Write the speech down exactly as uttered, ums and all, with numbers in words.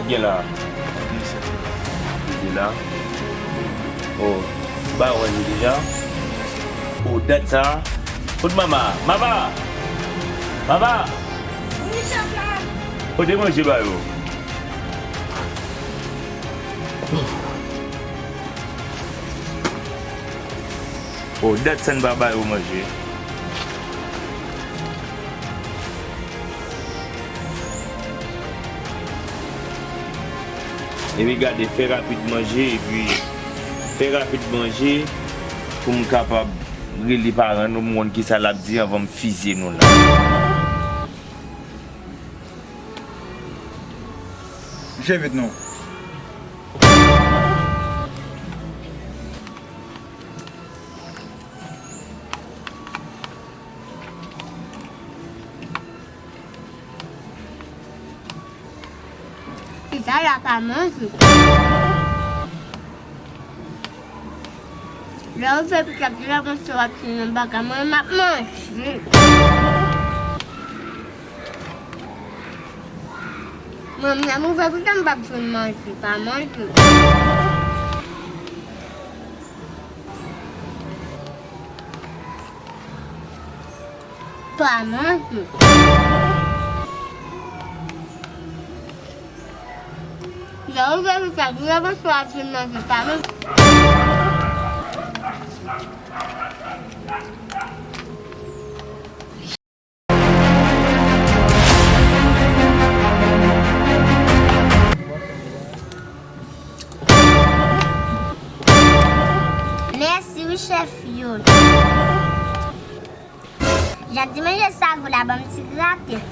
Gen la. Gen la. Oh, ba wè li deja. Oh, dat sa. Kote mama? Mama! Mama! Wi, chèf la. Pote manje ba yo. Oh, dat sa n pa ba yo manje. Epi gade, fè rapid manje, epi fè rapid manje pou m kapab rele paran nou, m konn kisa l ap di anvan m fizye nou la. Monchè, vit non. Pita la pa manje. Lè ou fè pita, pita konsa w ap fè yon bagay, mwen m ap manje. Mwen menm ou fè pita m p ap jwenn manje, pa manje. Pa manje. Lè ou vle fè sa, di lè bonso ap vin manje, pa manje. Mèsi wi chèf yo. Jan ti manje sa gou la ban m ti graten.